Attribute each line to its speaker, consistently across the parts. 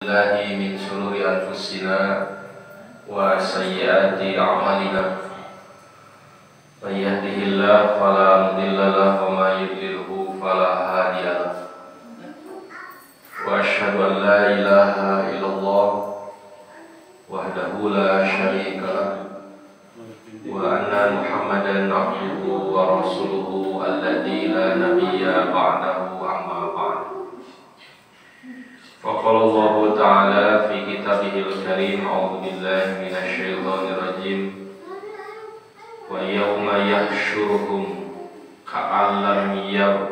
Speaker 1: Billahi min syururi anfusina wa sayyiati a'malina. May yahdihillahu fala mudilla lahu wa may yudlilhu fala hadiya lahu. Wa asyhadu an la ilaha illallah wahdahu la syarika lahu wa anna Muhammadan abduhu wa rasuluhu alladzi la nabiyya ba'dahu amma ba'd. Faqala Allahu ta'ala fi kitabihil karim, a'udzu billahi minasy syaithanir rajim. Wa yawma yahsyuruhum ka'an lam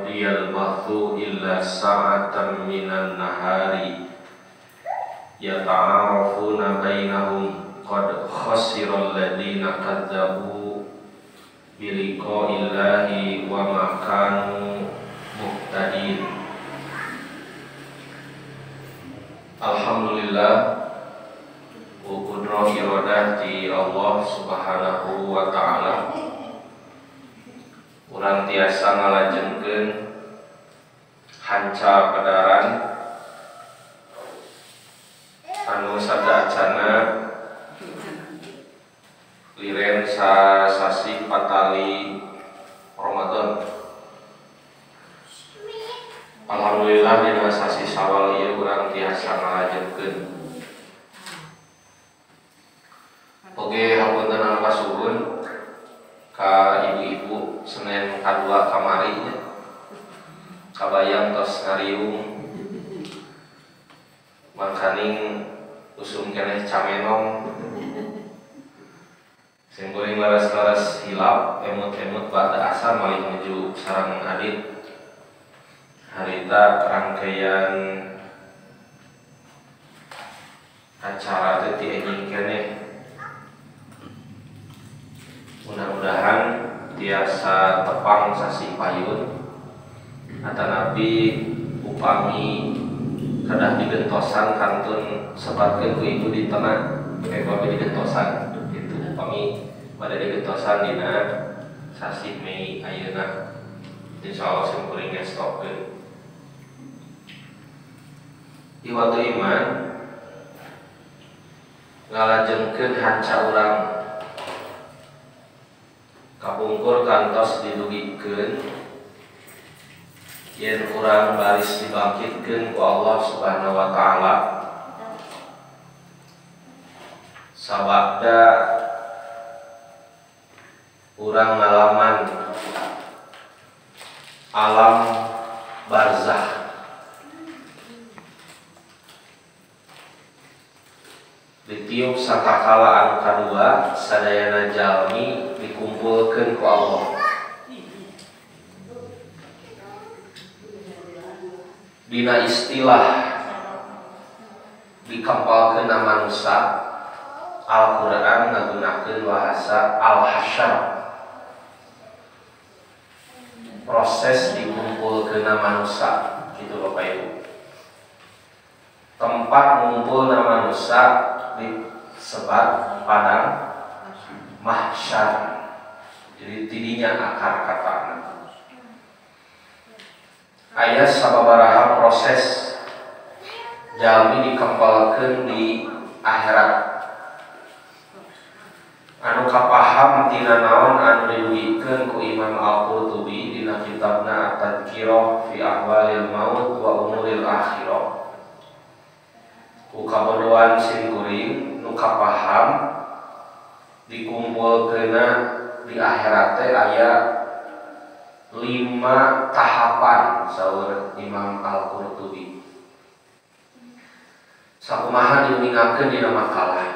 Speaker 1: yalbathu illa sa'atan minan nahari yata'arafuna bainahum qad khasira alladziina kadzdzabu biliqa'illahi wa ma kanu muhtadin. Alhamdulillah, qudrah iradah ti Allah Subhanahu wa ta'ala, urang tiasa ngalajengkeun hanca padaran anu sadaacana liren sasih patali Ramadan. Alhamdulillah dina sasih Syawal ieu urang tiasa ngalajengkeun. Oge hapunten anu kasuhun ka ibu-ibu Senin kadua kamari nya. Kabayang tos ngariung mangkaning usum keneh camenong. Sing kuring leres-leres hilap emut-emut ba'da asar malih nuju sareng adit. Harita rangkaian acara teh ti enjing keneh. Mudah-mudahan tiasa tepang sasih payun atanapi upami kedah digentosan kantun sebatkeun ku ibu di tengah upami digentosan gitu, upami bade digentosan dina sasih Mei ayeuna insyaallah sim kuring ngestopkeun. Iwatu iman ngalajengkeun hanca urang kapungkur kantos didugikeun yen urang baris dibangkitkeun ku Allah Subhanahu wa ta'ala sababda urang ngalaman alam barzah. Ditiup sangkakala anu kadua sadayana jalmi dikumpulkeun ku Allah. Dina istilah dikempalkeun na manusa, Al-Qur'an ngagunakeun bahasa al-hasyar. Proses dikumpulkeun na manusa gitu Bapak Ibu. Tempat ngumpulna manusa disebat padang mahsyar. Jadi tidinya akar kata. Aya sababaraha proses jalmi dikempalkeun di akhirat. Anu kapaham tina naon anu didugikeun ku Imam Al-Qurtubi dina kitabna At-Tadhkirah fi Ahwalil Maut wa Umuril Akhirah. Ku kabodohan sim kuring nu kapaham dikumpulkeunna di akhirat teh aya 5 tahapan saur Imam Al-Qurtubi. Sakumaha diuningakeun dina makalah.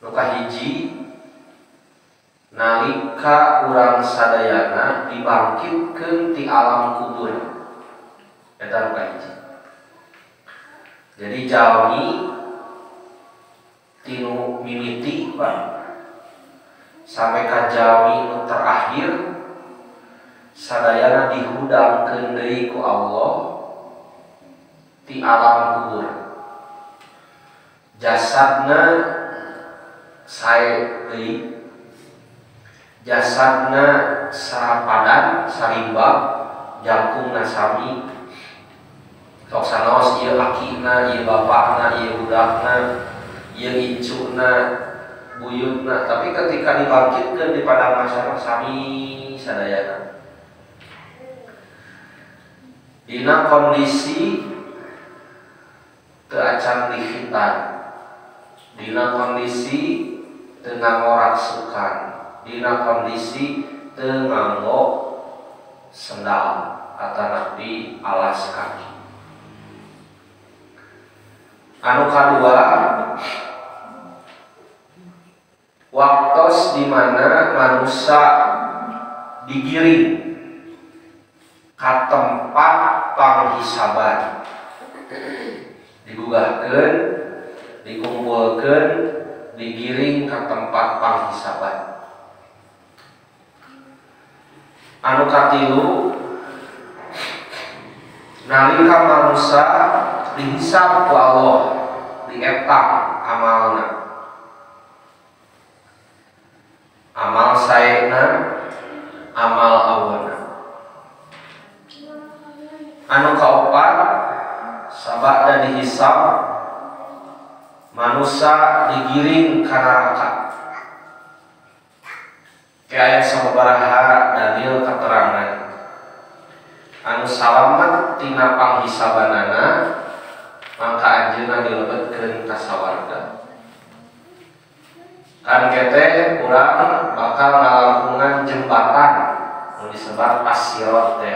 Speaker 1: Nu kahiji, nalika urang sadayana dibangkitkeun ti alam kubur. Eta nu kahiji. Jadi jalmi tinu mimiti Pak sampai ka jalmi nu terakhir sadayana dihudangkeun deui ku Allah ti alam kubur. Jasadna sae deui, jasadna sarapadan sarimbab, jangkungna sami Sok sanaos ieu akina, ieu bapakna, ieu budakna, ieu incuna, buyutna, tapi ketika dibangkitkeun di padang mahsyar sami sadayana. Dina kondisi teu acan dikhitan, dina kondisi teu nganggo raksukan, dina kondisi teu nganggo sendal atanapi alas kaki. Anu kadua, waktos di mana manusia digiring ka tempat panghisaban, digugahkeun, dikumpulkeun, digiring ka tempat panghisaban. Anu katilu, nalika manusia dihisab ku Allah, dietang amalna, amal saena, amal awana. Anu kaopat, sabada dihisab manusia digiring ka neraka. Aya sababaraha dalil keterangan anu salamet tina panghisabanana mangka anjeunna dilebetkeun ka sawarga. Kan kete urang bakal ngalangkungan jembatan nu disebat as-sirat teh.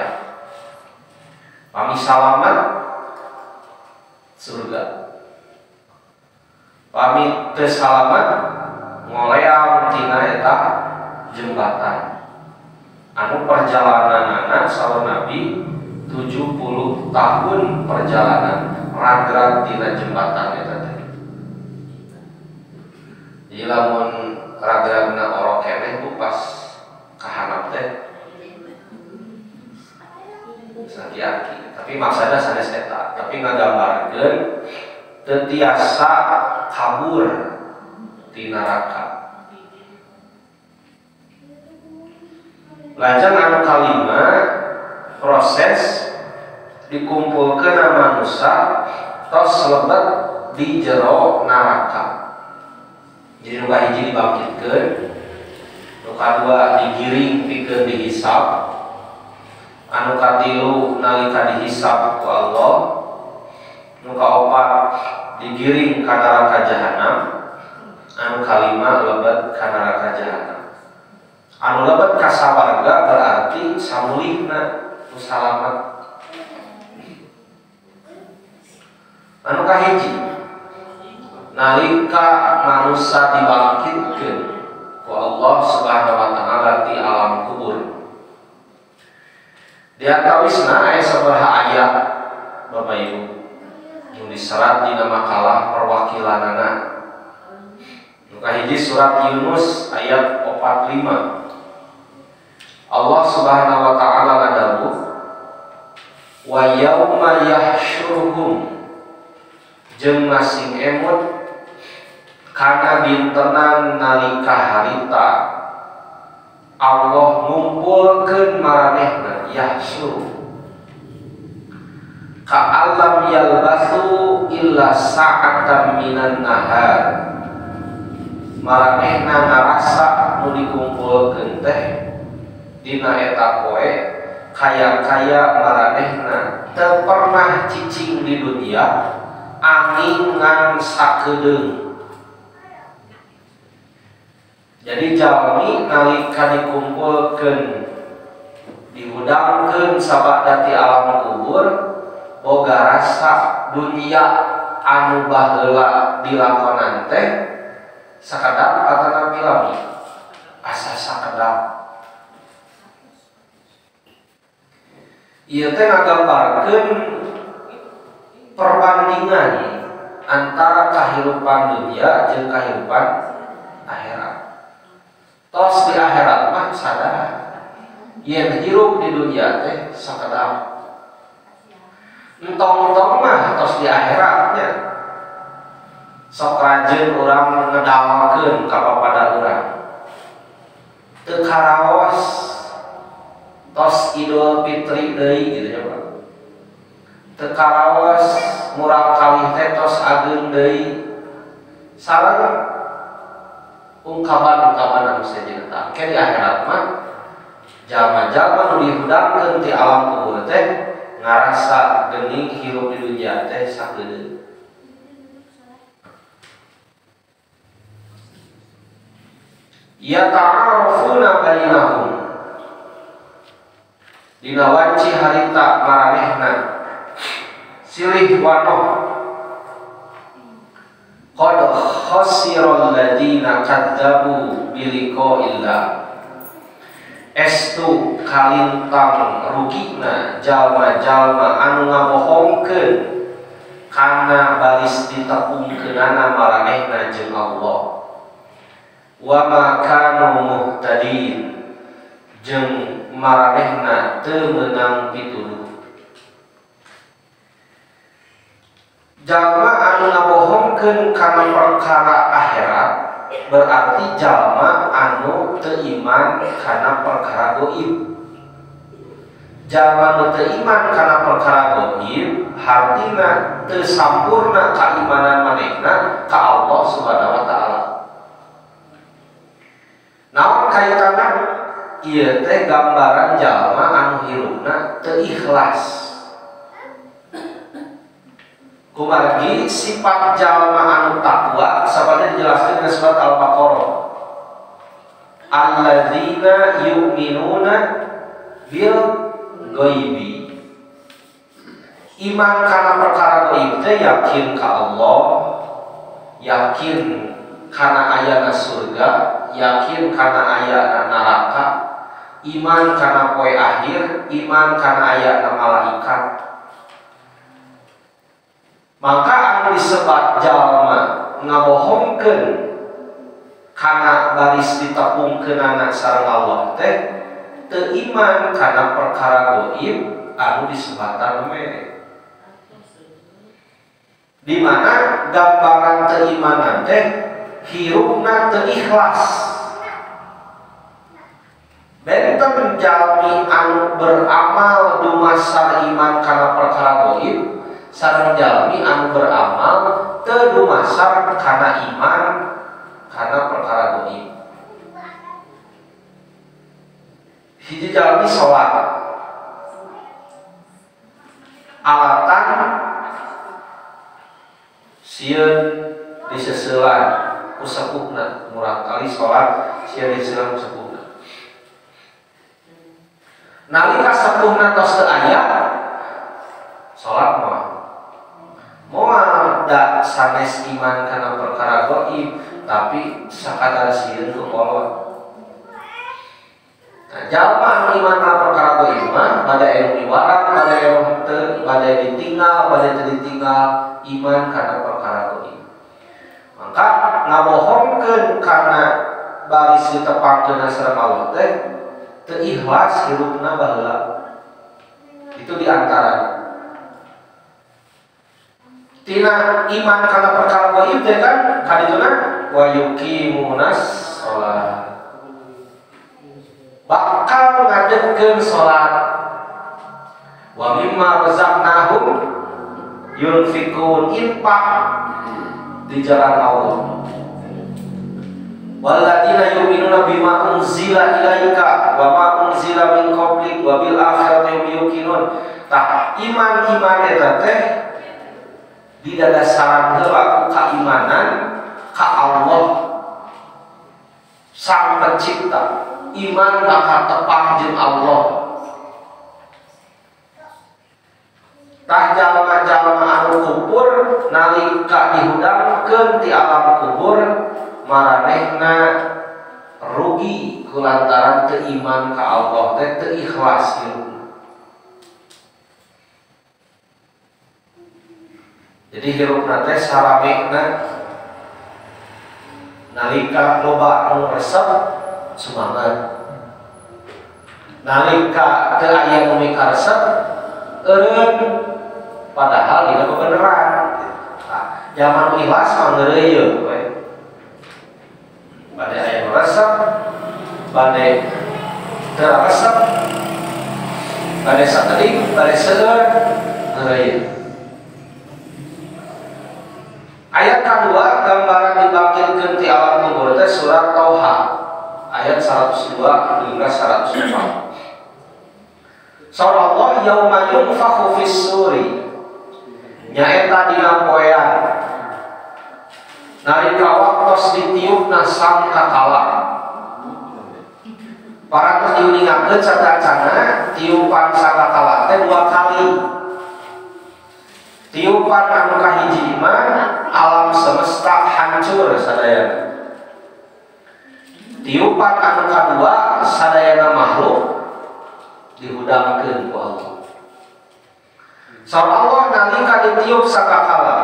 Speaker 1: Pami salamet surga, pami teu salamet ngoleang tina eta jembatan. Anu perjalananana saur Nabi 70 tahun perjalanan ragrag tina jembatan eta teh. Jadi lamun ragragna orok keneh bu pas kahanap teh saki-aki, tapi maksudna sanes eta, tapi ngagambarkeun teu tiasa kabur ti neraka. Lajeng anu kalima, proses dikumpulkeun manusia tos lebet di jero neraka. Jadi nu kahiji dibangkitkeun, nu kadua digiring pikeun dihisab, anu katilu nalika dihisab ku Allah, nu kaopat digiring ka neraka jahanam, anu kalima lebet ka neraka jahanam. Anu lebet ka sawarga berarti samulihna nu salamet. Anu kahiji, nalika manusia dibangkitkeun ku Allah Subhanahu wa taala ti alam kubur. Di antawisna aya sabaraha ayat Bapak Ibu nu diserat dina makalah perwakilanana. Nu kahiji surat Yunus ayat 45. Allah Subhanahu wa taala ngadawuh, wa yauma yahsyuruhum, jeung masing emut kana dintenan nalika harita Allah ngumpulkeun maranehna, yahsyur ka'allam yalbathu illa sa'atan minan nahar, maranehna ngarasa nu dikumpulkeun teh dina eta poe kaya-kaya maranehna teu pernah cicing di dunia angin ngan sakedeung. Jadi jalmi nalika dikumpulkeun dihudangkeun sabada ti alam kubur boga rasa dunia anu baheula dilakonan teh sakedap atanapi lami, asa sakedap. Ieu teh ngagambarkeun perbandingan antara kahirupan dunia jeung kahirupan akhirat. Tos di akhirat mah sadar yen hirup di dunia teh sakedap. Entong-entong mah tos di akhiratnya. Sok rajin urang ngedalkeun ka papada urang. Teu karaos tos Idul Fitri deui gitu ya Pak. Teu karaos murang kalih teh tos ageung deui. Sareng ungkapan-ungkapan anu sejenna tah. Engke di akhirat mah jalma-jalma nu dihudangkeun ti alam kubur teh ngarasa geuning hirup di dunya teh sakedeung. Ya ta'arufuna bainahum. Dina wanci harita maranehna silih wanoh qad khasiral ladina kadzabu biliqa'illah. Estu kalintang rugina jalma-jalma anu ngabohongkeun kana baris ditepungkeunana maranehna jeung Allah. Wa ma kanu muhtadin jeung maranehna teu meunang pituduh. Jalma anu ngabohongkeun kana perkara akhirat berarti jalma anu teu iman kana perkara goib. Jalma anu teu iman kana perkara goib hartina teu sampurna kaimanan manehna ka Allah Subhanahu wa taala. Naon kaitanna? Ieu teh gambaran jalma anu hirupna teu ikhlas. Kumargi sifat jalma anu takwa seperti dijelaskan di surat Al-Baqarah. Alladzina yu'minuna bil ghaibi. Iman kana perkara gaib teh yakin ka Allah, yakin kana ayana surga, yakin kana ayana neraka, iman kana poe akhir, iman kana ayana malaikat. Maka anu disebat jalma ngabohongkeun kana baris ditepungkeunana sareng Allah teh teu iman kana perkara gaib anu disebatan we. Di mana gambaran teu imanan teh hirupna teu ikhlas. Benten jalmi anu beramal dumasar iman kana perkara gaib sareng jalmi anu beramal teu dumasar kana iman kana perkara gaib. Hiji jalmi salat alatan sieun diseseulan ku sepuhna, murang kali salat sieun diseseulan ku sepuhna. Nalika sepuhna tos teu aya salat moal. Moal da sanes iman kana perkara gaib tapi sakadar sieun ku kolot. Nah, jalma anu iman kana perkara gaib mah bade anu miwarang, bade anu henteu, bade ditinggal, bade teu ditinggal, iman kana perkara gaib. Maka ngabohongkeun kana baris ditepangkeun sareng Allah teh teu ikhlas hirupna baheula. Itu diantaranya. Tina iman kana perkara gaib teh kan kadituna wa yuqimunas shalah. Bakal ngadegkeun salat. Wa mimma razaqnahum yunfikun, infak di jalan Allah. Walladzina yu'minuna bima unzila ilaika wa ma unzila min qablik wa bil akhirati hum yuqinun. Tah iman-iman eta teh didadasaran heula ku kaimanan ka Allah Sang Pencipta. Iman bakal tepang jeung Allah. Tah jalma-jalma anu kubur nalika dihudangkeun ti alam kubur maranehna rugi kulantaran teu iman ka Allah teh teu ikhlas hirupna. Jadi hirupna teh saramekna nalika loba anu resep semangat, nalika teu aya nu mikaresep eureun, padahal dina bebeneran. Nah, zaman ikhlas mah ngeureuyeuh we. Bade aya nu resep, bade teu resep, bade sakedik, bade seueur, Ngeureuyeuh. Ayat kedua gambaran dibangkitkeun ti alam kubur teh surat Tauha ayat 102 hingga 104. Surah Allah yauma yunfakhu fis suri nyaeta dina poean nalika waktos ditiupna sangkakala. Parantos diuningakeun satacana tiupan sangkakala teh dua kali. Tiupan anu kahiji mah alam semesta hancur sadayana. Tiupan anu kadua sadayana makhluk dihudangkeun ku Allah. Saur Allah nalika ditiup sangkakala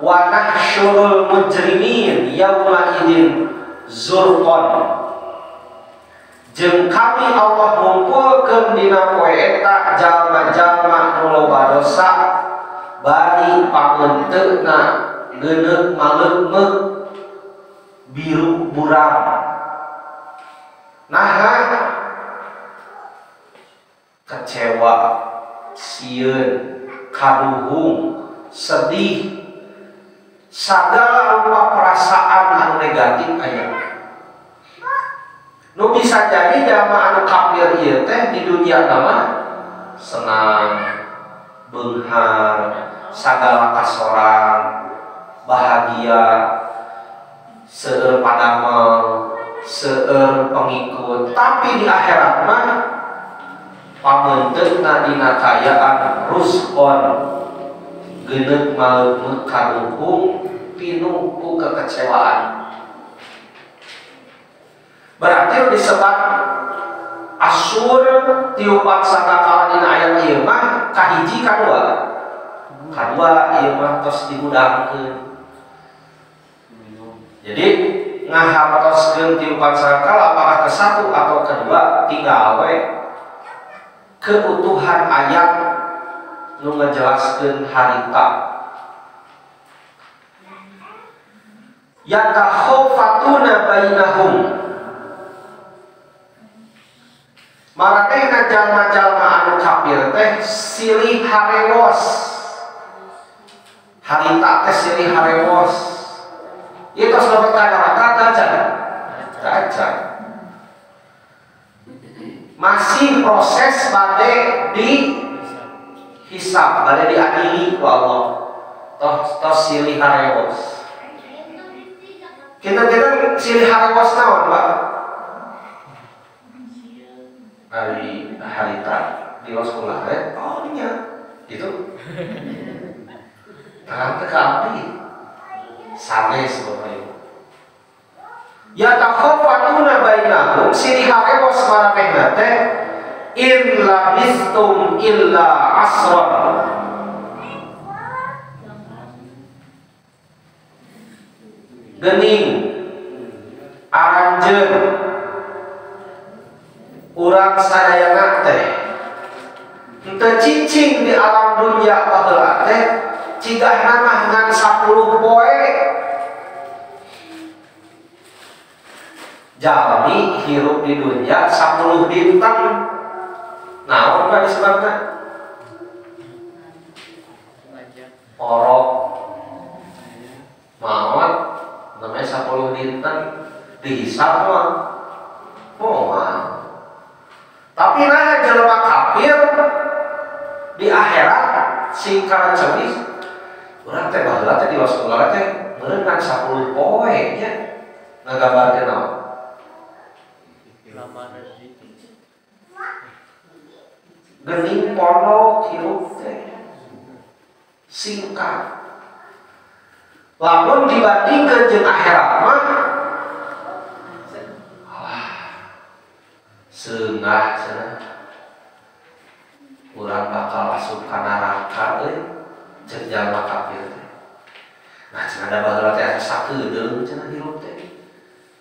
Speaker 1: wa nahsyurul mujrimin yauma idzin zurqan. Jeung kami Allah ngumpulkeun dina poe eta jalma-jalma nu loba dosa bari pangenteuna geuneuk maleungmeuk biru buram. Naha kecewa, sieun, kaduhung, sedih, segala rupa perasaan anu negatif aya. Nu bisa jadi jalma anu kafir ieu teh di dunia mah senang, beunghar, sagala kasorang, bahagia, seueur padamel, seueur pengikut, tapi di akhirat mah pameunteuna dina kaayaan ruskon geuneuk maleungmeuk kaduhung pinuh ku kekecewaan. Berarti disebat asur tiupan sangkakala dina ayat ieu mah kahiji kadua. Kadua ieu mah tos dihudangkeun. Jadi ngahartoskeun tiupan sangkakala apakah ke satu atau kedua tinggal we keutuhan ayat nu ngajelaskeun harita. Yatakhafatuna bainahum. Maranehna jalma-jalma anu kafir teh silih harewos. Harita teh silih harewos. Ieu tos lebet ka neraka tacan? Tacan. Masih proses bade di hisab, bade diadili ku Allah. Tos tos silih harewos. Kita silih harewos naon, Pak? Hari harita di sekolah teh, oh nya gitu. Terang teh ka abdi. Sanes Bapak Ibu. Ya takhafatuna bainahum silih harewos maranehna teh in labistum illa asran. Gening aranjeun urang sadayana teh henteu cicing di alam dunia baheula teh cigahna mah ngan 10 poe. Jalmi hirup di dunia 10 dinten. Naon pak disebabna? Orok maot namanya 10 dinten dihisab mah moal. Tapi nah jelema kafir di akhirat singkar cemis urang teh baheula teh di sekolah teh meureun ngan 10 poe nya ngagambarkeun naon? Gening pondok hirup teh singkat. Lamun dibandingkeun jeung akhirat mah alah seungah cenah urang bakal asup ka neraka euy ceuk jalma kafir teh. Nah cenah da baheula teh asa sakedeung cenah hirup teh.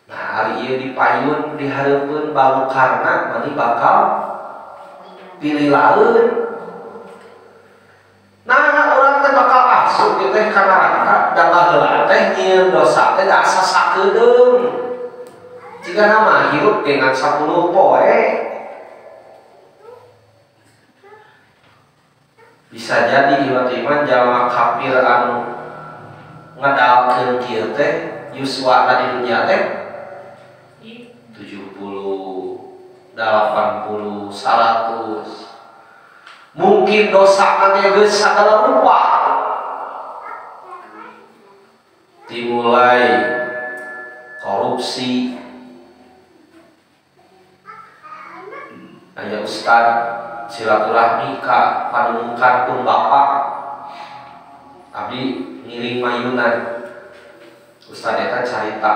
Speaker 1: Nah ari ieu dipayun dihareupeun balukarna mani bakal pilih lain. Nah urang teh bakal asup ieu teh ka neraka da baheula teh nyieun dosa teh da asa sakedeung. Jika nama hirup dengan 10 poe. Bisa jadi iman jalma kafir anu ngedalkeun kieu teh yuswa di dunia teh 70, 80, 100. Mungkin dosa teh geus sagala rupa. Dimulai korupsi. Aya ustad silaturahmi ka panungkan pun bapak abdi ngiring mayunan. Ustad eta carita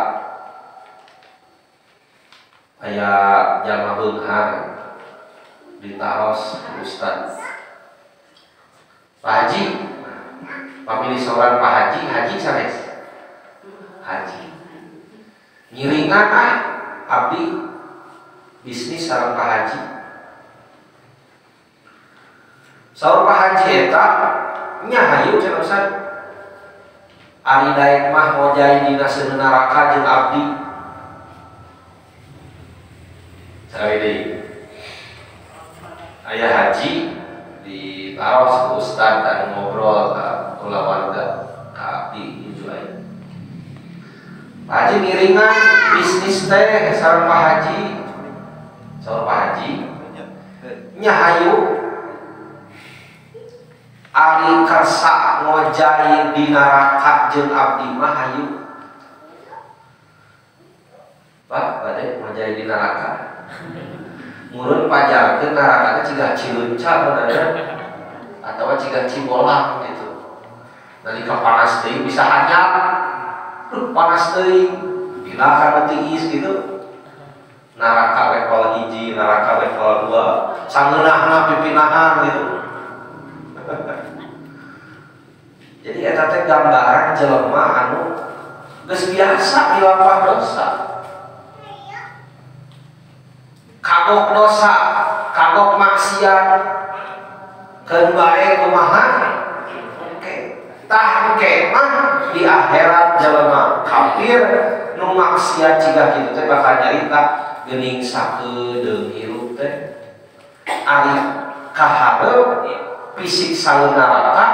Speaker 1: aya jalma beunghar ditaros ustad, Pak Haji, pamilih seorang Pak Haji, haji sanes haji ngiringan ah abdi bisnis sareng Pak Haji. Saur Pak Haji eta nya hayu cenah ustad, ari daek mah ngojay dina seuneu neraka jeung abdi. Sakali deui aya haji ditaros ku ustad anu ngobrol ka kulawarga ka abdi nuju aya. Pak Haji ngiringan bisnis teh sareng Pak Haji. Saur Pak Haji nya hayu ari kersa ngojay di neraka jeung abdi mah hayu. Pak bade ngojay di neraka. Murun pajarkeun neraka teh ciga Cileunca bener atawa ciga Cibolang gitu. Nalika panas deui bisa hanyap. Duh panas deui, pindah kana tiis gitu. Neraka level 1, neraka level 2, sangeunahna pipinahan gitu. Jadi eta teh gambaran jelema anu geus biasa dilampah dosa. Kagok dosa, kagok maksiat, keun bae kumaha? Oke. Tah engke mah di akhirat jelema kafir nu maksiat jiga kitu teh bakal nyarita geuning sakedeung hirup teh. Ari kahareup fisik saeun neraka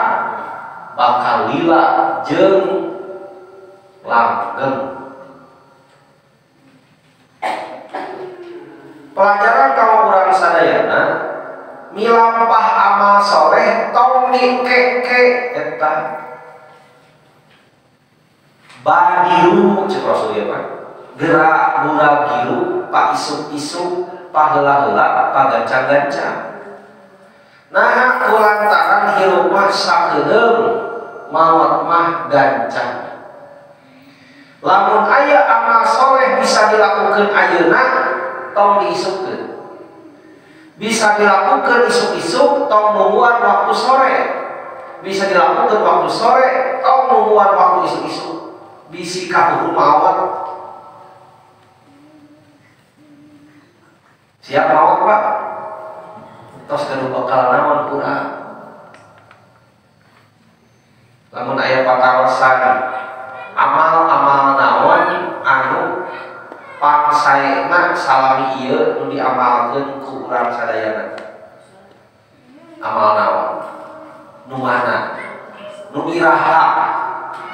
Speaker 1: bakal lila jeung langgeng. Pelajaran kalau urang sadayana milampah amal soleh tong dikeke eta badiru cek Rasul ieu mah gerak gura-giru pa isuk-isuk pa heula-heula pa gancang-gancang. Nah kulantaran hirup mah sakedeung maot mah gancang. Lamun aya amal soleh bisa dilakukan ayeuna tong diisukkeun. Bisa dilakukan isuk-isuk tong nungguan waktu sore. Bisa dilakukan waktu sore tong nungguan waktu isuk-isuk. Bisi kaburu maot. Siap maot Pak? Tos gaduh bekal naon kurang. Lamun aya patarosan amal-amal naon anu pangsaena salami ieu nu diamalkeun ku urang sadayana. Amal naon? Nu mana? Nu iraha?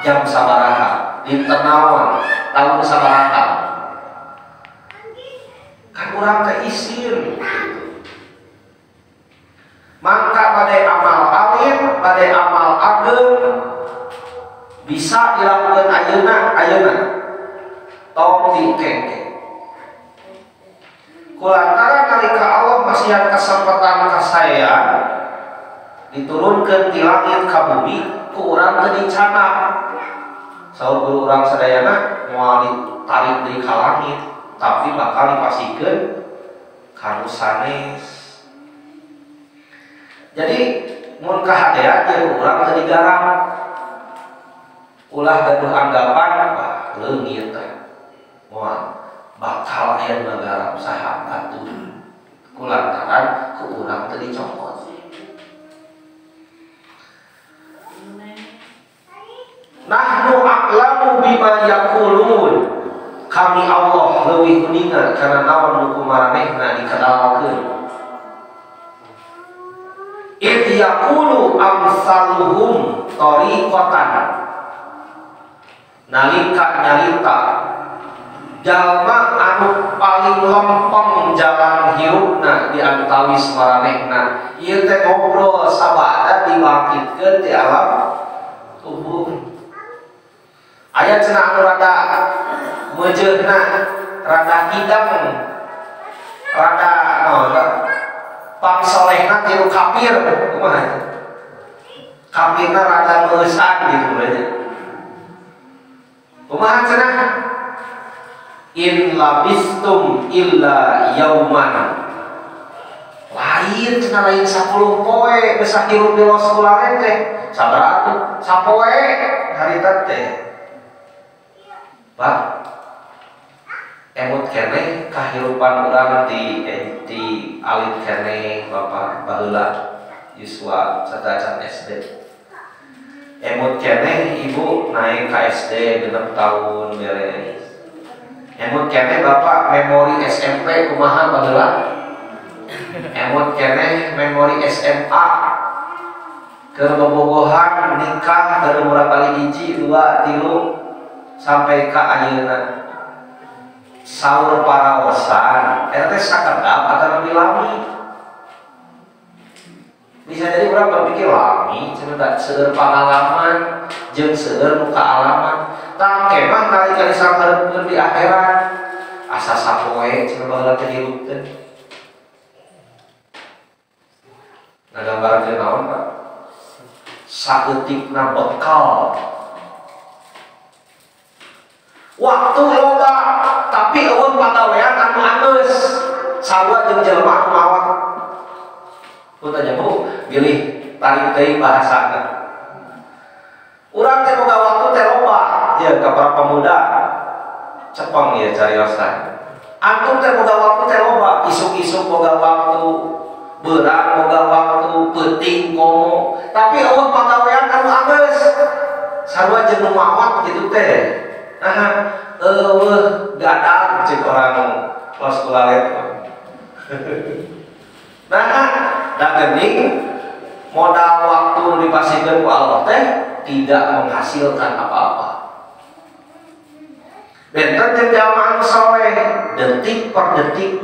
Speaker 1: Jam sabaraha? Dinten naon? Taun sabaraha? Kan urang teh isin. Mangka bade amal alim, bade amal ageng bisa dilakukan ayeuna ayeuna. Tong dikengke. Kulantaran nalika Allah masihan kesempatan kasaean diturunkeun ti langit ka bumi ku urang teu dicanak. Saur guru urang sadayana moal ditarik deui ka langit, tapi bakal dipasihkeun ka nu sanes. Jadi mun kahadean ieu ku urang teu digarap. Ulah gaduh anggapan wah leungit teh. Moal bakal aya nu ngagarap saha batur. Kulantaran ku urang teu dicokot. Nahnu a'lamu bima yaqulun. Kami Allah leuwih uninga kana naon nu kumaranehna dikadalkeun. Id yaqulu amsaluhum tariqatan, nalika nyarita jalma anu paling lempeng jalan hirupna di antawis maranehna ieu teh ngobrol sabada dibangkitkeun ti alam kubur. Aya cenah anu rada meujeuhna, rada hidang, rada naon pangsolehna tilu kafir kumaha kafirna rada meusan gitu nya. Kumaha cenah in labistum illa yauman, lain cenah lain 10 poe geus hirup di los kularen teh sabaraha atuh sapoe harita teh. Pak emut keneh kahirupan urang di alit keneh bapak baheula yuswa sateuacan SD. Emut keneh ibu naik ka SD 6 tahun beres. Emut keneh bapak memori SMP kumaha baheula. Emut keneh memori SMA keur bobogohan nikah keur murah kali 1, 2, 3 sampai ka ayeuna. Saur paraosan eta teh sakedap atau lebih lami. Bisa jadi orang berpikir lami cenah da seueur pangalaman jeung seueur nu kaalaman. Tah kemah nalika disanghareupeun di akhirat asa sapoe cenah baheula teh hirup teh. Ngagambarkeun naon Pak? Saeutikna bekal. Waktu loba tapi eueun pagawean anu anggeus sarua jeung jelema anu maot. Punten nya Bu, bilih tarik deui bahasana. Urang teh boga waktu teh loba ya ka para pemuda cepeng ya cariosan. Antum teh boga waktu teh loba, isuk-isuk boga waktu, beurang boga waktu, peuting komo, tapi eueun pagawean anu anggeus sarua jeung nu maot kitu teh. Nah, eueuh gadang cek orang los kulalet. Nah, da geuning modal waktu dipasihkeun ku Allah teh tidak menghasilkan apa-apa. Benten jeung jalma anu soleh, detik per detik,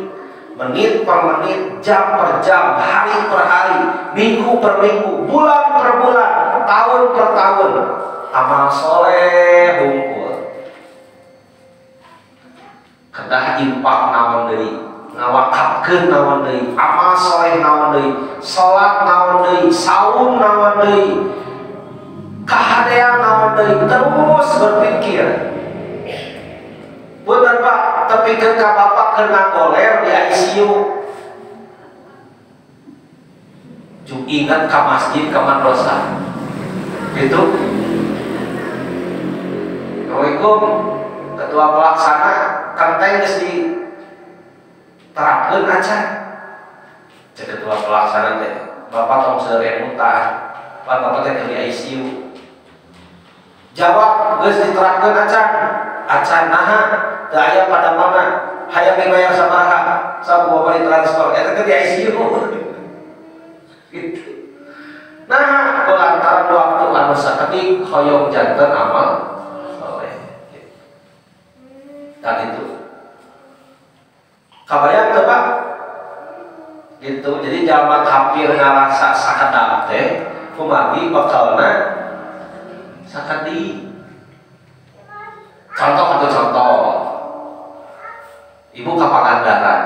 Speaker 1: menit per menit, jam per jam, hari per hari, minggu per minggu, bulan per bulan, tahun per tahun, amal soleh hungkul. Kedah impak naon deui, ngawakafkeun naon deui, amal soleh naon deui, salat naon deui, saum naon deui, kahadean naon deui, terus berpikir. Punten Pak, tepikeun ka bapak keur ngagoler di ICU. Jung ingat ka masjid ka madrasah. Gitu. Assalamualaikum, ketua pelaksana kenteng geus diterapkeun acan. Cek ketua pelaksana teh, bapak tong seueur emutan, pan bapak teh keur di ICU. Jawab geus diterapkeun acan. Acan naha teu aya pada mana, hayang dibayar sabaraha, sabu bapak ditransfer eta teh di ICU. Gitu. Nah, kulantaran waktu anu sakedik hoyong janten amal soleh. Dan itu kabayang teu Pak? Gitu. Jadi jalma kafir ngarasa sakedap teh kumargi bekalna sakedik. Contoh atau contoh, ibu ke Pangandaran,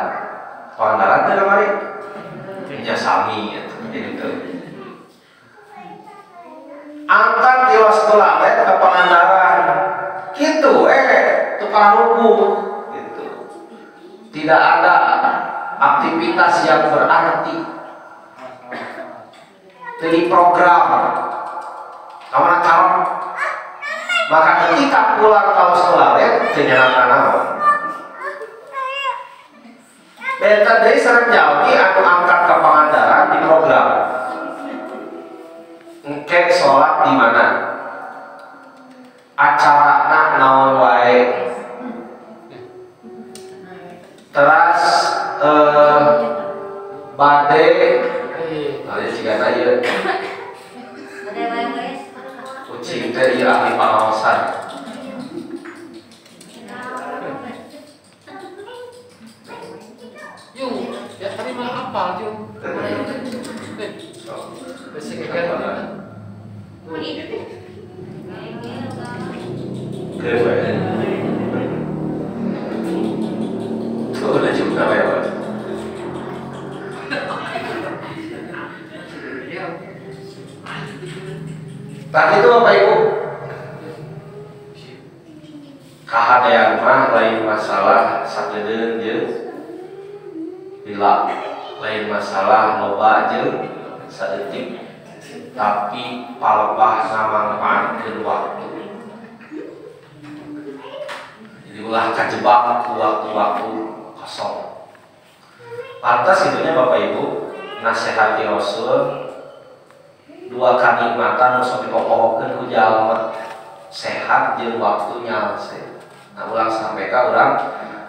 Speaker 1: Pangandaran teh kamari nya sami gitu. Angkat tiwas kulalet ke Pangandaran, gitu tukang rubuh gitu. Tidak ada aktivitas yang berarti, jadi program, kamana karep. Maka ketika pulang kalau selalet teu nyaeta naon. Benten deui sareng jalmi anu angkat ka Pangandaran di program. Engke salat di mana? Acarana naon wae? Teras bade, nah, jigana ieu Kucing teh ieu ahli pangaosan.
Speaker 2: Yung, ya tadi mah apal yung.
Speaker 1: Tadi itu Bapak Ibu, kahadean mah lain masalah sakedeung jeung lila, lain masalah loba jeung saeutik, tapi palebah ngamangpaatkeun waktu. Jadi ulah kajebak ku waktu-waktu kosong. Pantas itunya Bapak Ibu nasehati Rasul dua kanikmatan nu sok dipopohokeun ku jalma, sehat jeung waktu nyalse. Nah ulang sampai ka urang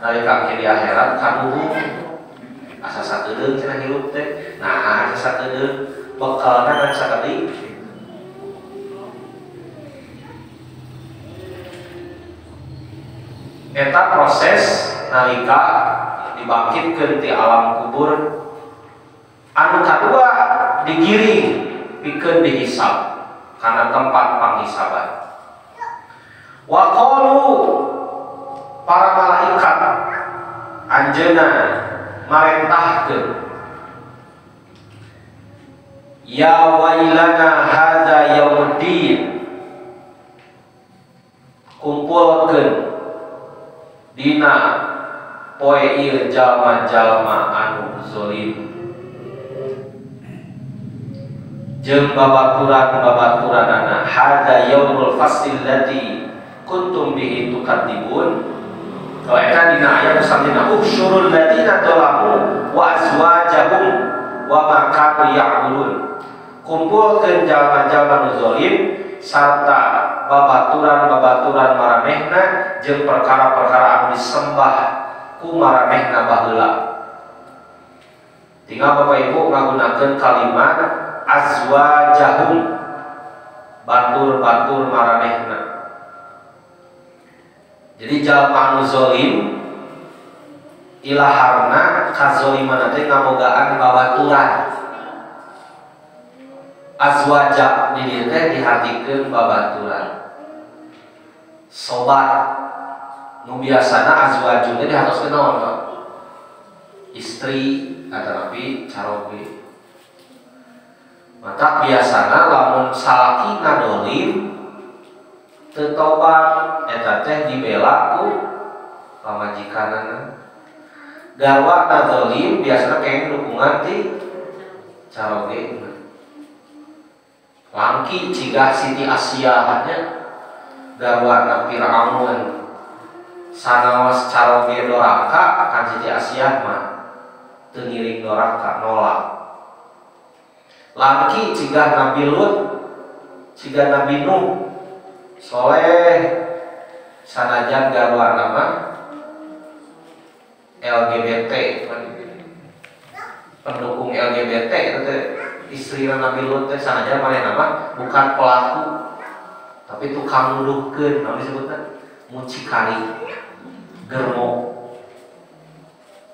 Speaker 1: nalika ke di akhirat kaduhung asa sakedeung cenah hirup teh. Nah asa sakedeung bekalna kan sakedik. Eta proses nalika dibangkitkeun ti alam kubur anu kadua digiring pikeun dihisab karena tempat panghisaban. Wa qalu para malaikat anjeunna marentahkeun, ya wailana hadza yaumuddin, kumpulkeun dina poe ieu jalma-jalma anu zalim jeung babaturan-babaturanana, hadza yaumul fasil lati kuntum bihi tukadzibun. Kalau eta dina ayat samtina usyurul ladina dzalamu wa azwajahum wa ma kanu ya'malun, kumpulkeun jalma-jalma nu zalim sarta babaturan-babaturan maranehna jeung perkara-perkara anu disembah ku maranehna baheula. Tinggal Bapak Ibu ngagunakeun kalimat azwajahum, batur-batur maranehna. Jadi jalma anu zalim ilaharna kazoliman teh ngabogaan babaturan. Azwaja di dieu teh dihartikeun babaturan. Sobat nu biasana azwaju teh dihartoskeun naon, Pak? Istri atanapi caroge. Maka biasana lamun salaki ngadolim teu tobat eta teh dibela ku pamajikanana. Garwa ngadolim biasana kenging dukungan ti caroge. Langki cigah Siti Asia nya garwana Firaun sanaos caroge doraka kan Siti Asia mah teu ngiring doraka nolak. Langki cigah Nabi Lut, cigah Nabi Nuh soleh sanajan garwana mah LGBT, pendukung LGBT itu teh istri Nabi Lut teh sanajan manehna mah bukan pelaku tapi tukang nuduhkeun, naon disebutna mucikari, germo,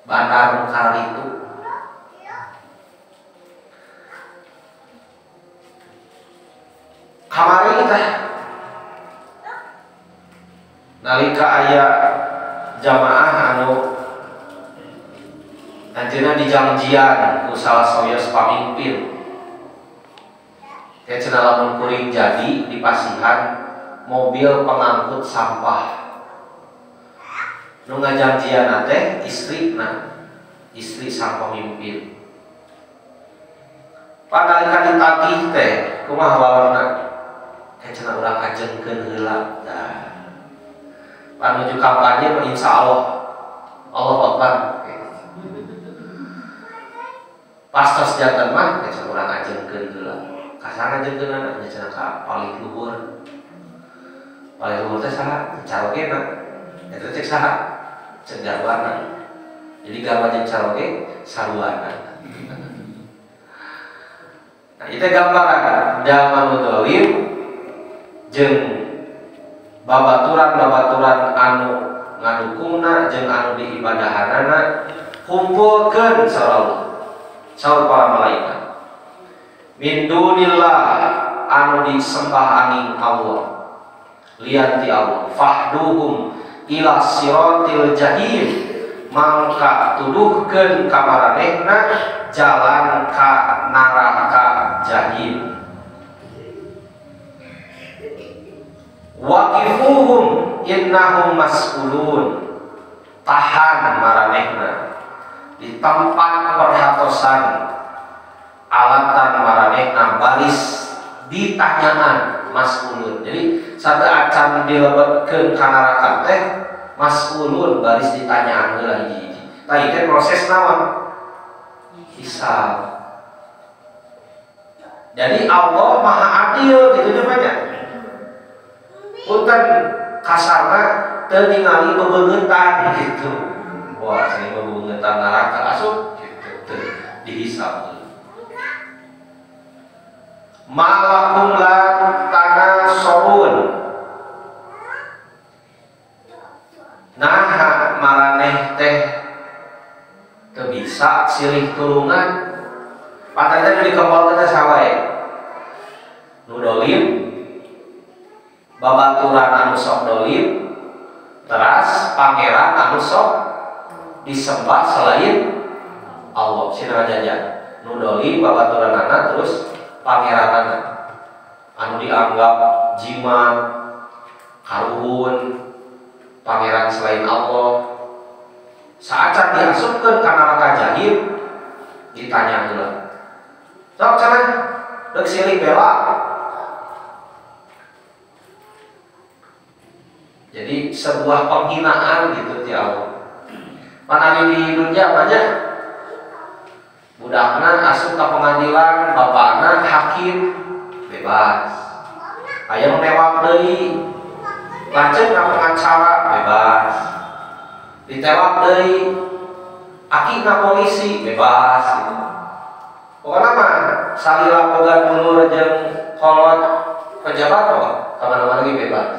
Speaker 1: bandar mukar itu. Kamari teh nalika aya jamaah anu anjeunna dijangjian ku salah sawios pamimpin. Kayak cenah lamun kuring jadi dipasihan mobil pengangkut sampah. Nu ngajangjian teh istrina, istri sang pemimpin. Panalika ditagih teh kumaha walana? Kayak cenah urang ajengkeun heula. Nah, panuju kampanye mah insyaallah Allahu Akbar. Pas tos janten mah kayak cenah urang ajengkeun heula. Kasana ajengkeunana nya cenah ka paling luhur. Paling luhur teh saha? Carogena. Eta cek saha? Cek garwana. Jadi garwa jeung caroge saruana. Nah, itu gambaran jalma nu zalim Jeung babaturan-babaturan anu ngadukungna jeung anu diibadahanana kumpulkeun saur Allah, saur para malaikat. Min dunillah anu disembah angin Allah, lian ti Allah. Fahduhum ila siratil jahim, mangka tuduhkeun ka maranehna jalan ka neraka jahim. Waqifuhum innahum mas'ulun, tahan maranehna di tempat perhatosan alatan maranehna baris ditanyaan mas'ulun. Jadi satu acan dilebetkeun ka neraka teh mas'ulun baris ditanyaan heula hiji-hiji. Tah ieu proses naon? Hisab. Jadi Allah Maha Adil gitu nya banyak. Punten kasarna teu ningali bebeungetan gitu. Wah, saya bebeungetan neraka asup gitu teu dihisab. Malakum la tanasorun, naha maraneh teh teu bisa silih tulungan. Patah teh dikempolkeun teh sawae nu dolim, babaturan anu sok dolim, teras pangeran anu sok disembah selain Allah. Sina jajan nu dolim babaturanana terus pangeranana anu dianggap jimat karuhun pangeran selain Allah. Saacan diasupkeun ka neraka jahim ditanya heula, sok cenah deuk silih bela. Jadi sebuah penghinaan gitu ti Allah. Panari di dunia banyak budakna asup ka pengadilan, bapakna hakim bebas. Aya nu newak deui, lanceuk ka pengacara bebas. Ditewak deui, akina polisi bebas gitu. Pokona mah salila boga dulur jeung kolot pejabat mah ka mana-mana ge bebas.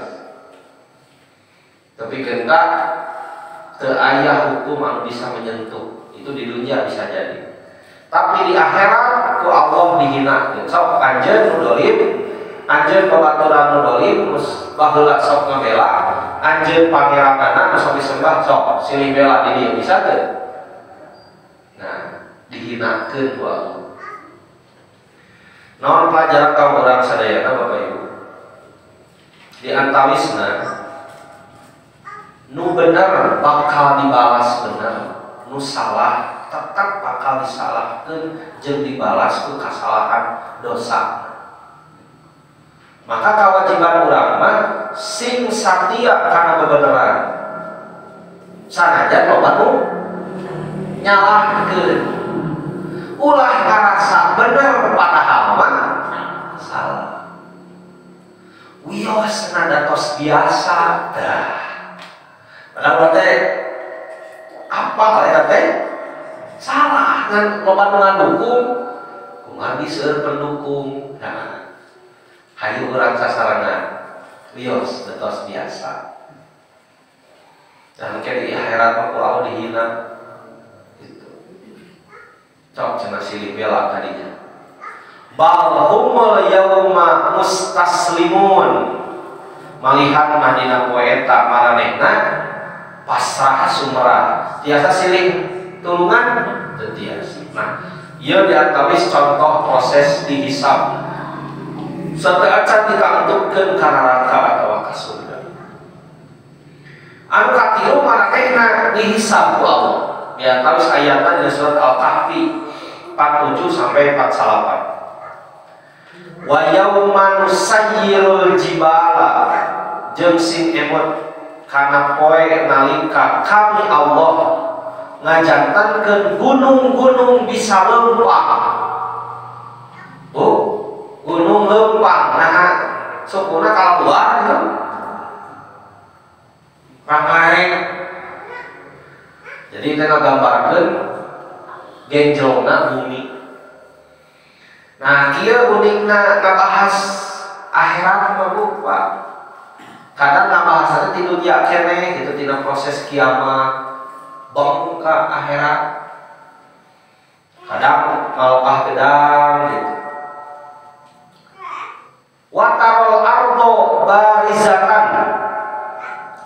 Speaker 1: Tapi genta teu aya hukum anu bisa menyentuh. Itu di dunia bisa jadi. Tapi di akhirat ku Allah dihina. Sok anjeun nu dolim, anjeun babaturan nu dolim, baheula sok ngabela, anjeun pangeranana nu sok disembah sok silih bela di dieu bisa teu? Nah, dihinakeun ku Allah. Naon pelajaran kaum urang sadayana Bapak Ibu? Di antawisna nu bener bakal dibalas bener, nu salah tetap bakal disalahkan jeung dibalas ku kasalahan dosa. Maka kewajiban urang mah sing satia kana bebeneran, sanajan loba nu nyalahkeun. Ulah ngarasa bener padahal mah salah. Wios nada tos biasa dah. Padahal teh apa eta teh salah ngan loba nu ngadukung, kumaha seueur pendukung. Nah, hayu urang sasarengan wios tos biasa. Nah, mungkin di akhirat mah ku Allah dihina gitu. Cok cenah silih bela tadinya. Bal humul yauma mustaslimun, malihat mah dina poe eta maranehna pasrah sumerah, tiasa silih tulungan teu tiasa. Nah, ieu diantawis contoh proses dihisab. Sateuacan ditangtupkeun ka neraka atawa ka surga. Anu katilu maranehna dihisab ku Allah. Diantawis ayatna dina surat Al-Kahfi 47 sampai 48. Wa yauma nusayyirul jibala, jeung sing emot kana poe nalika kami Allah ngajantankeun gunung-gunung bisa lempang. Bu, gunung lempang nah sukuna kaluar gitu. Ramai. Jadi kita ngagambarkeun genjlongna bumi. Nah, kieu unikna ngabahas Akhirat mah Bu, Pak. Kadang ngabahasna ti dunya keneh gitu tina proses kiamat bong ka akhirat. Kadang ngalokah gedang gitu. Watarol ardo barizatan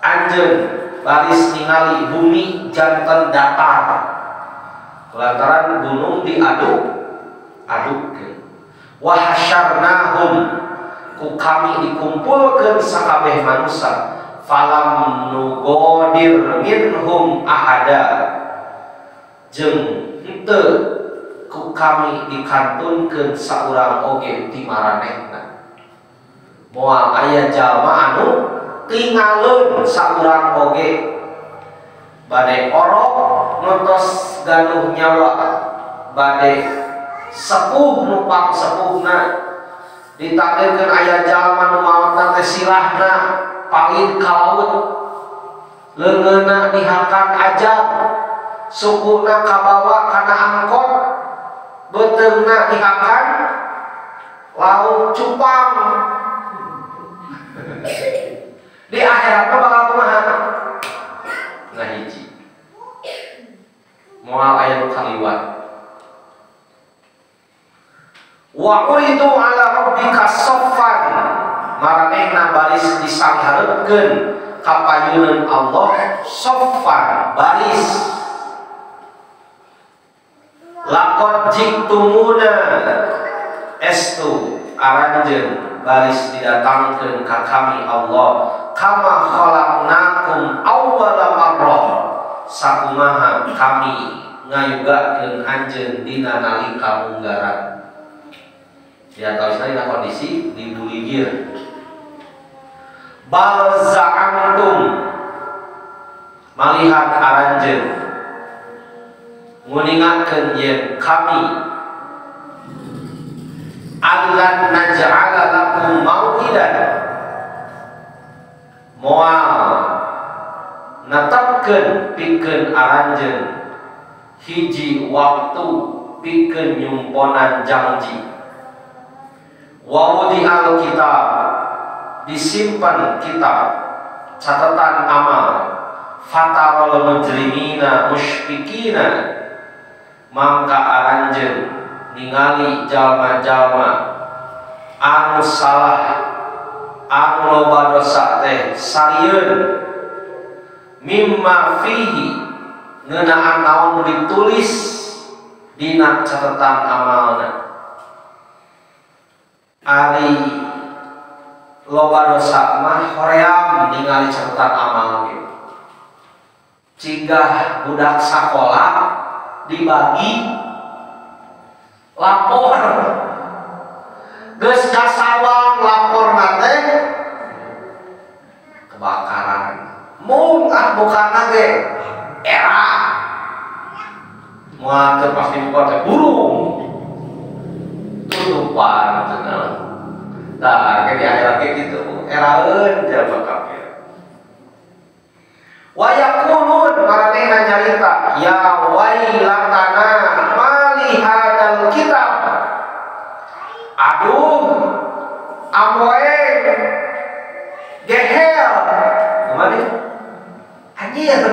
Speaker 1: anjeun baris ningali bumi janten datar lantaran gunung diaduk adukkeun. Wa hasyarnahum ku kami dikumpulkeun sakabeh manusia falam nugodir minhum ahada jeung henteu ku kami dikantunkeun saurang oge ti maranehna. Moal aya jalma anu tingaleun saurang oge bade orok nu tos gaduh nyawa bade sepuh nu pangsepuhna ditakdirkeun aya jalma nu maotna teh sirahna palid ka laut leungeunna dihakan ajab sukuna kabawa kana angkot beuteungna dihakan laut cupang. Di akhirat mah bakal kumaha? Nah hiji moal aya nu kaliwat. Wa uridu ala rabbika saffan maranehna baris disanghareupkeun ka payuneun Allah saffan baris. Laqad jiktumuna estu aranjeun baris didatangkeun ka kami Allah kama khalaqnakum awwala marrah sakumaha kami ngayugakeun anjeun dina nalika munggaran. Ya tahu dina kondisi dibuligir. Bal za'amtum malihat aranjeun nguningakeun yen kami allan naj'ala lakum mau'idan moal netepkeun pikeun aranjeun hiji waktu pikeun nyumponan janji. Wa wudi'al kitab disimpan kitab catatan amal fatarul mujrimina musyfikina mangka aranjeun ningali jalma-jalma anu salah anu loba dosa teh sarieun mimma fihi ngeunaan naon ditulis dina catatan amalna. Ari loba dosa mah hoream ningali catatan amal gitu. Cigah budak sakola dibagi lapor geus kasawang laporna teh kebakaran mung ah bukana ge era moal teu pasti buka teh burung tutupan cenah. Tah ke di akhirat ge kitu eraeun jalma kafir. Wa yaqulun maranehna nyarita ya wailatana mali hadal kitab aduh amoe gehel kumaha anjir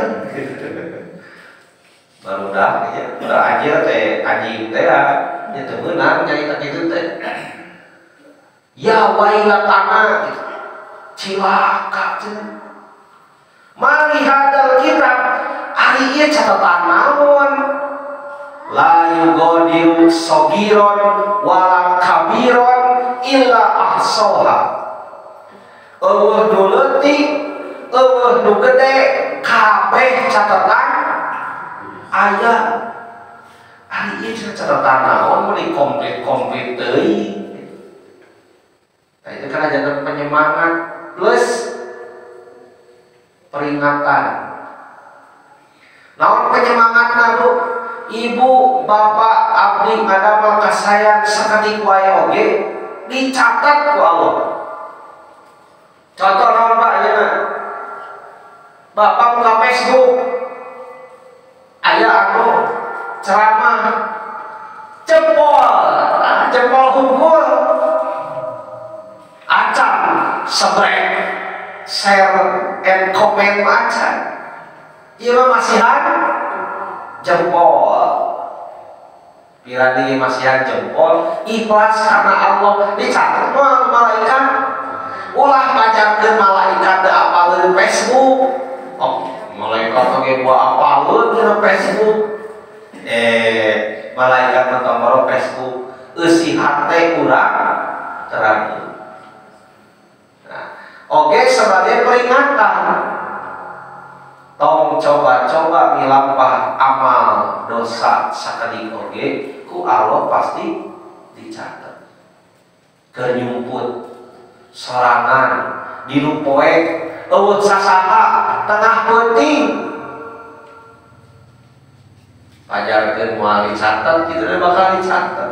Speaker 1: barudak ya udah anjir teh anjing teh ya teu meunang nyarita kitu teh ya wailatana gitu cilaka cenah mali hadal kitab ari ieu catatan naon la yugadiru sagiron wala kabiron illa ahsoha eueuh nu leutik eueuh nu gede kabeh catatan aya. Ari ieu catatan naon mun dikomplit-komplit teuing. Nah itu kan ajaran penyemangat plus peringatan. Naon penyemangatna Bu? Ibu, bapak, abdi ngadamel kasayang sakedik wae oge dicatat ku Allah. Contoh naon Pak ayeuna? Bapak buka Facebook aya anu ceramah jempol, jempol hungkul. Acan
Speaker 3: share and comment acan. Ieu mah masihan jempol. Pirani masihan jempol ikhlas karena Allah dicatat mah malaikat. Ulah pajarkeun malaikat teu apaleun Facebook. Oh, malaikat oge gua apaleun dina Facebook. Malaikat mah tong Facebook eusi hate urang terang. Nah, oge sebagai peringatan tong coba-coba milampah amal dosa sakedik oge ku Allah pasti dicatat. Keur nyumput sorangan dinu poek eueuh sasaha tengah peuting pajarkeun moal dicatat kitu teh bakal dicatat.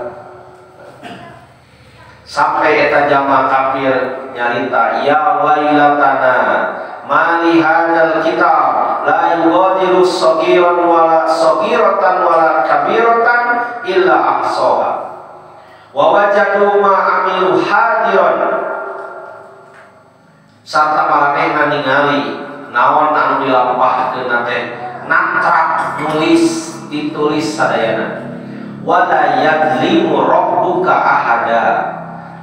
Speaker 3: Sampai eta jama kafir nyarita ya wailatana mali hadzal kitab la yughadiru saghiran wala saghiratan wala kabiratan illa ahsaha wa wajadu ma amilu hadiran sarta maranehna ningali naon anu dilampahkeun teh natrak nulis ditulis sadayana wala yadlimu rabbuka ahada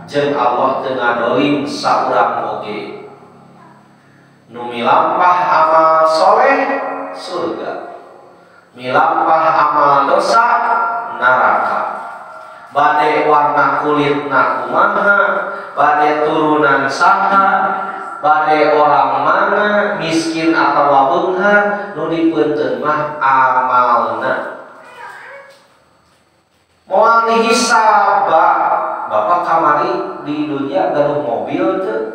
Speaker 3: jeung Allah teu ngadolim saurang oge. Nu milampah amal soleh surga, milampah amal dosa neraka. Bade warna kulitna kumaha, bade turunan saha, bade orang mana, miskin atau beunghar, nu dipeunteun mah amalna. Moal dihisab, bapak kamari di dunia gaduh mobil teu.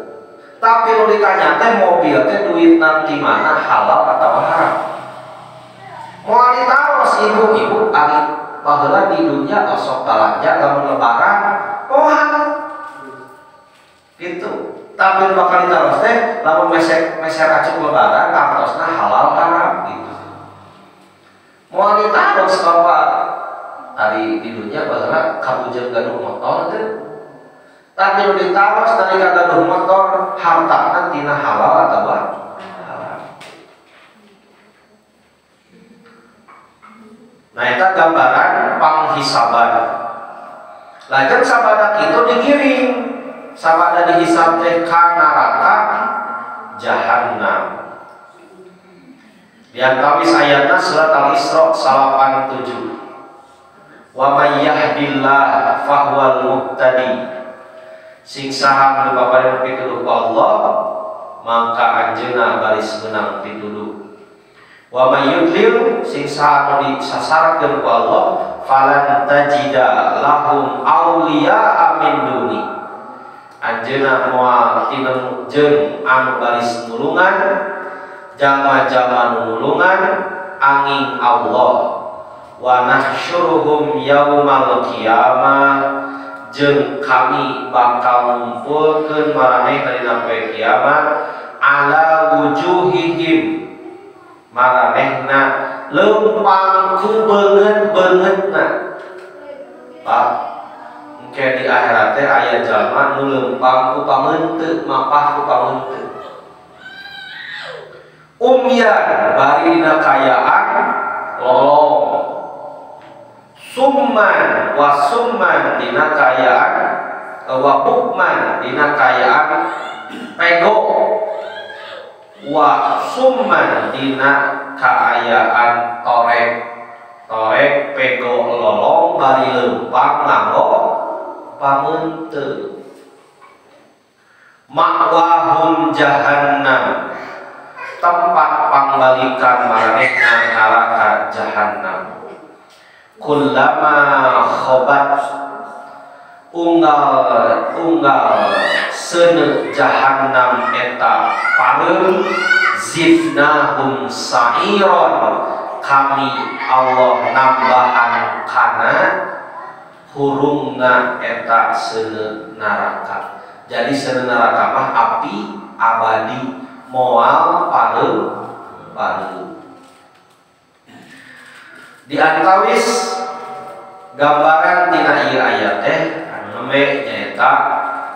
Speaker 3: Tapi nu ditanya teh mobil teh duit nanti mana halal atau haram. Moal ditaros ibu-ibu ari baheula di dunia osok balanja lamun lebaran moal. Gitu. Tapi nu bakal ditaros teh lamun meser acuk lebaran artosna halal haram gitu. Moal ditaros bapak ari di dunia baheula kabujeng gaduh motor teh. Tapi nu ditaros dari kagaduh motor hartana tina halal atau haram. Nah eta gambaran panghisaban. Lajeng sabada kitu digiring, sabada dihisab teh ka neraka jahannam. Di antawis ayatna surat Al-Isra 87. Wa may yahdillah fahuwal muhtadi. Sing saha nu paparin pituduh ku Allah maka anjeunna baris menang pituduh. Wa may yudlil sing saha nu disasarkeun ku Allah falan tajida lahum auliya min duni. Anjeunna moal tinemu jeung anu baris nulungan jalma-jalma nu nulungan angin Allah. Wa nahsyuruhum yaumal qiyamah jeung kami bakal ngumpulkeun maranehna dina poe kiamat ala wujuhihim maranehna leumpang ku beungeut-beungeutna. Pak engke di akhirat teh aya jalma nu leumpang ku pameunteut mapah ku pameunteut umyan bari dina kaayaan lolong summan wa summan dina kaayaan wa bukman dina kaayaan pego wa summan dina kaayaan torek torek pego lolong bari leumpang nganggo pameunteut makwahum jahannam tempat pangbalikan maranehna neraka jahannam. Kullama khobat unggal seuneu jahannam eta pareum zidnahum sa'iron kami Allah nambahan kana hurungna eta seuneu neraka. Jadi seuneu neraka mah api abadi moal pareum pareum. Di antawis gambaran tina ieu ayat teh anu nembe nyaeta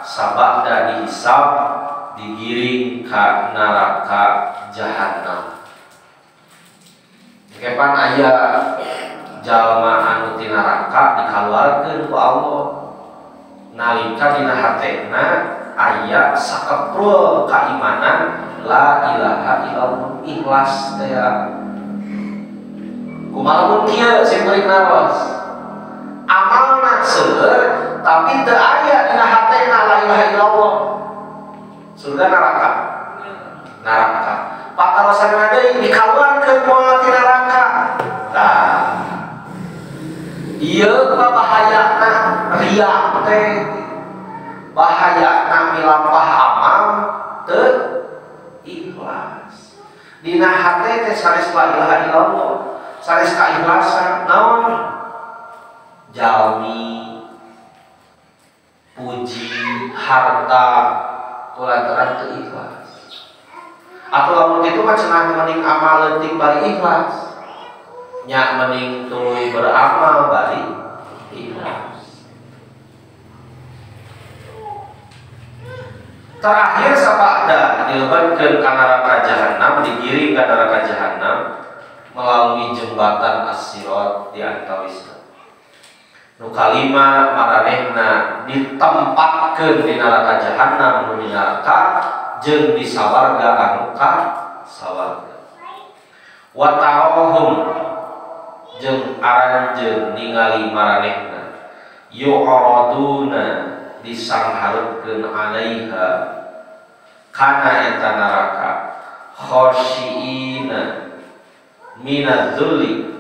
Speaker 3: sabada dihisab digiring ka neraka jahanam. Kepan aya jalma anu ti neraka dikaluarkeun ku Allah nalika dina hatena aya sakeprul kaimanan la ilaha illallah ikhlas teh. Kumaha mun kieu sim kuring naros amalna seueur tapi teu aya dina hatena la ilaha illallah, surga neraka neraka patarosanna deui dikaluarkeun moal ti neraka. Tah ieu bahayana riya teh, bahayana milampah amal teu ikhlas. Dina hate teh sanes la ilaha illallah, sanes kaikhlasan naon jalmi puji harta kulantaran teu ikhlas. Atau lamun kitu mah cenah mending amal leutik bari ikhlas, nya mending tuluy beramal bari ikhlas. Terakhir sabada dilebetkeun ka neraka jahanam, digiring ka neraka jahanam melalui jembatan As-Sirat di antawisna. Nu kalima maranehna ditempatkeun di neraka jahanam nu di neraka jeung di sawarga anu ka sawarga. Wa tarahum jeung aranjeun ningali maranehna yu'raduna disanghareukeun alaiha kana eta neraka khasyiina minadz-dzulli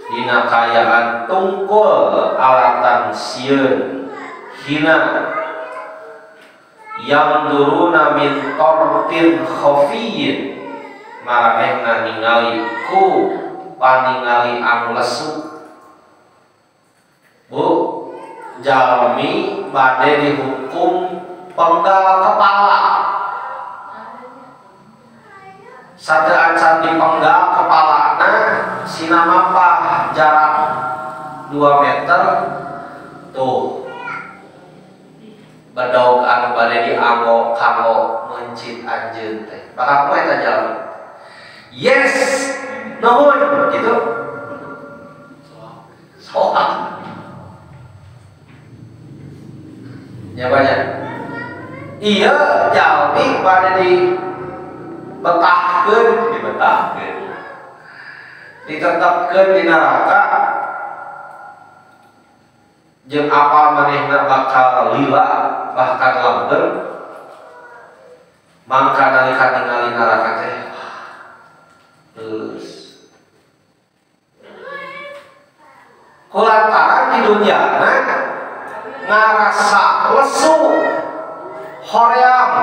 Speaker 3: dina kayaan tungkul alatan sieun hina yang duruna min torfin khafiyyin maranehna ningali ku paningali anu lesu. Bu, jalmi bade dihukum penggal kepala. Sateuacan dipenggal kepalana sina mapah jarak 2 meter tuh bedog anu bade dianggo kanggo meuncit anjeun teh. Bakal kumaha eta jalmi? Yes, nuhun gitu. Soak. Ya banyak. Iya, jalmi bade di betahkeun, dibetahkeun. Ditetepkeun di neraka jeung apal manehna bakal lila bahkan langgeng. Mangka nalika ningali neraka teh leuleus. Kulantaran di dunyana ngarasa lesu, hoream,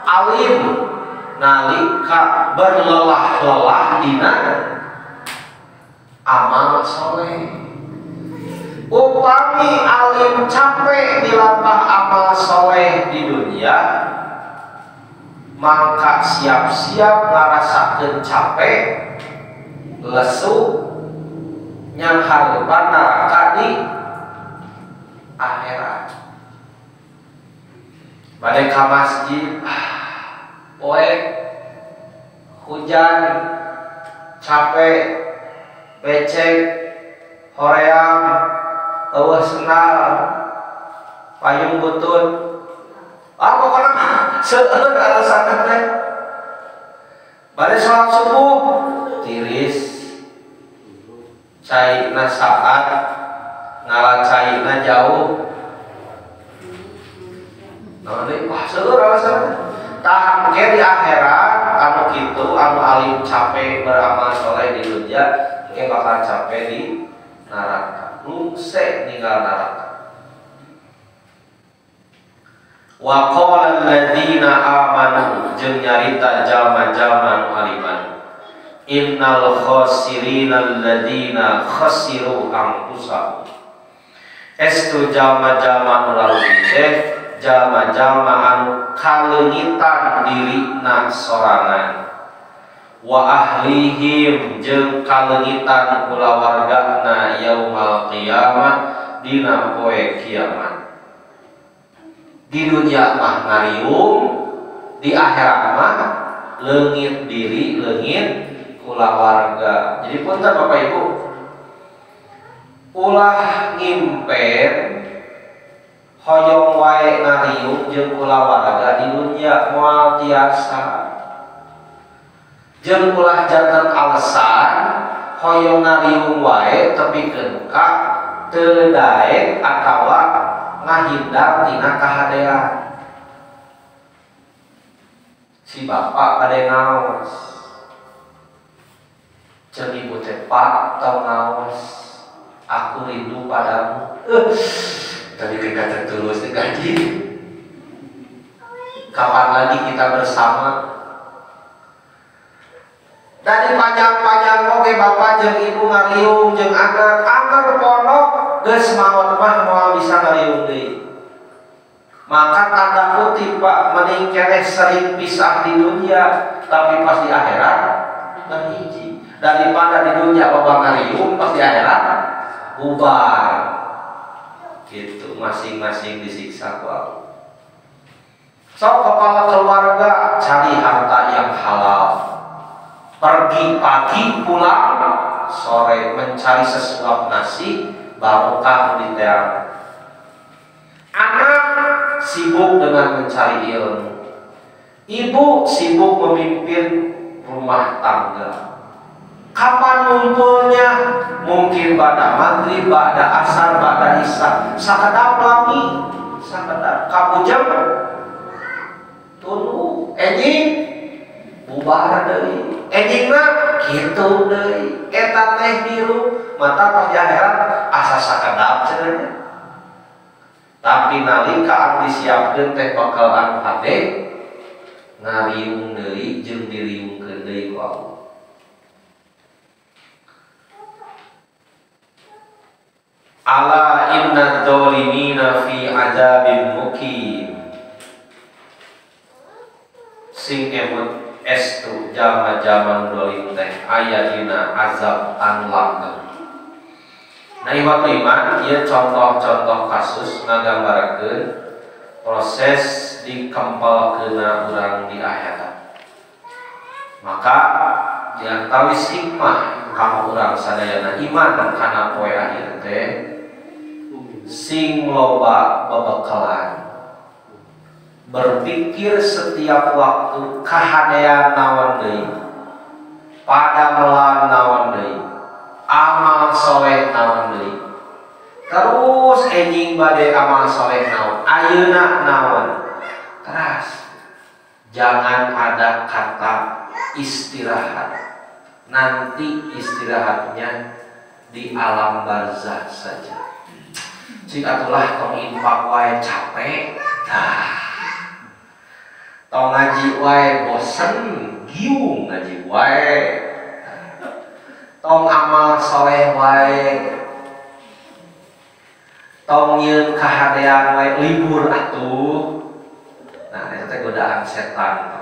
Speaker 3: alim nalika berlelah-lelah dina amal soleh. Upami alim capek dilampah amal soleh di dunia, maka siap-siap ngarasakeun capek, lesu, nyanghareupan neraka di akhirat. Bade ka masjid, poek, hujan, capek, becek, hoream, eueuh sendal, payung butut. Ah pokona mah seueur alasan teh. Bade salat subuh tiris, caina saat, ngala caina jauh. Nah, deui wah seueur alasan. Tah engke di akhirat anu kitu anu alim capek beramal soleh di dunia engke bakal capek di neraka, rungse ninggal neraka. Wa qala alladziina amanu jeung nyarita jalma-jalma nu aliman innal khasirina alladziina khasiru anfusahum. Estu jalma-jalma nu larugi teh jalma-jalma anu kaleungitan dirina sorangan wa ahlihim jeung kaleungitan kulawargana yaumal qiyamah dina poe kiamat. Di dunia mah ngariung, Di akhirat mah leungit diri, leungit kulawarga. Jadi punten Bapak Ibu, ulah ngimpen hoyong wae ngariung jeung kulawarga di dunya moal tiasa. Jeung ulah janten alasan hoyong ngariung wae tepikeun ka teu daek atawa ngahindar tina kahadean. Si bapak bade ngaos, jeung ibu teh pak tong ngaos, aku rindu padamu. Tadi kata terus gaji. Kapan lagi kita bersama? Dari panjang-panjang oge bapak jeung ibu ngariung jeung anak, anger pondok geus maot mah moal bisa ngariung deui. Maka tanda kutip Pak, mending keneh sering pisah di dunia tapi pas di akhirat ngahiji. Daripada di dunia loba ngariung pas di akhirat bubar. Gitu, masing-masing disiksa ku Allah. So kepala keluarga cari harta yang halal. Pergi pagi pulang sore mencari sesuap nasi barokah di teang. Anak sibuk dengan mencari ilmu. Ibu sibuk memimpin rumah tangga. Kapan ngumpulnya? Mungkin pada maghrib, pada asar, pada isya. Sakedap lagi, sakedap kabujeng tunu enjing bubar deui. Enjingna kitu deui. Eta teh biru, mata pas di akhirat asa sakedap cenah. Tapi nalika anu disiapkeun teh bekal anu hade ngariung deui jeung diriungkeun deui ku Allah. Ala inna dzalimina fi adzabim muqim. Sing emut estu jama-jaman dolim teh aya dina azab anu langgeng. Nah, iwatu iman ieu contoh-contoh kasus ngagambarakeun proses dikempalkeunna urang di akhirat. Maka diantawis hikmah kamu urang sadayana iman kana poe akhir teh sing loba bebekalan, berpikir setiap waktu kahadean naon deui, padamelan naon deui, amal soleh naon deui, terus enjing bade amal soleh naon, ayeuna naon, teras jangan ada kata istirahat. Nanti istirahatnya di alam barzah saja. Cik atulah tong infak wae capek, dah. Tong ngaji wae bosen, giung ngaji wae. Tong amal soleh wae. Tong nyeun kahadean wae libur atuh. Nah, eta teh godaan setan.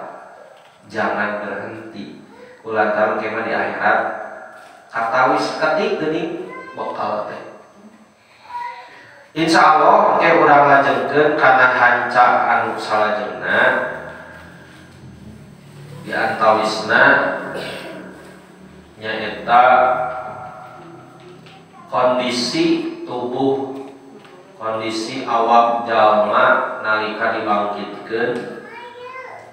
Speaker 3: Jangan berhenti. Kulantaran kemah di akhirat katawis ketik geuning bekal teh. Insya Allah engke urang lajengkeun kana hanca anu salajengna di antawisna nyaeta kondisi tubuh, kondisi awak jalma nalika dibangkitkeun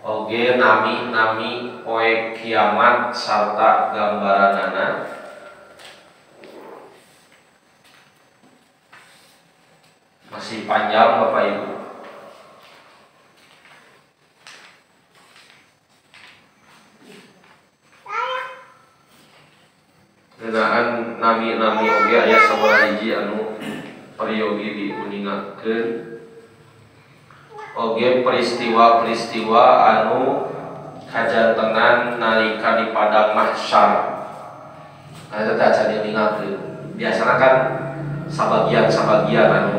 Speaker 3: oge nami-nami poe kiamat sarta gambaranana. Masih panjang Bapak Ibu. Ngeunaan nami-nami oge aya sabaraha hiji anu peryogi diuningakeun. Oge peristiwa-peristiwa anu kajantenan nalika di padang mahsyar. Nah, eta teh acan diuningakeun. Biasana kan sabagian-sabagian anu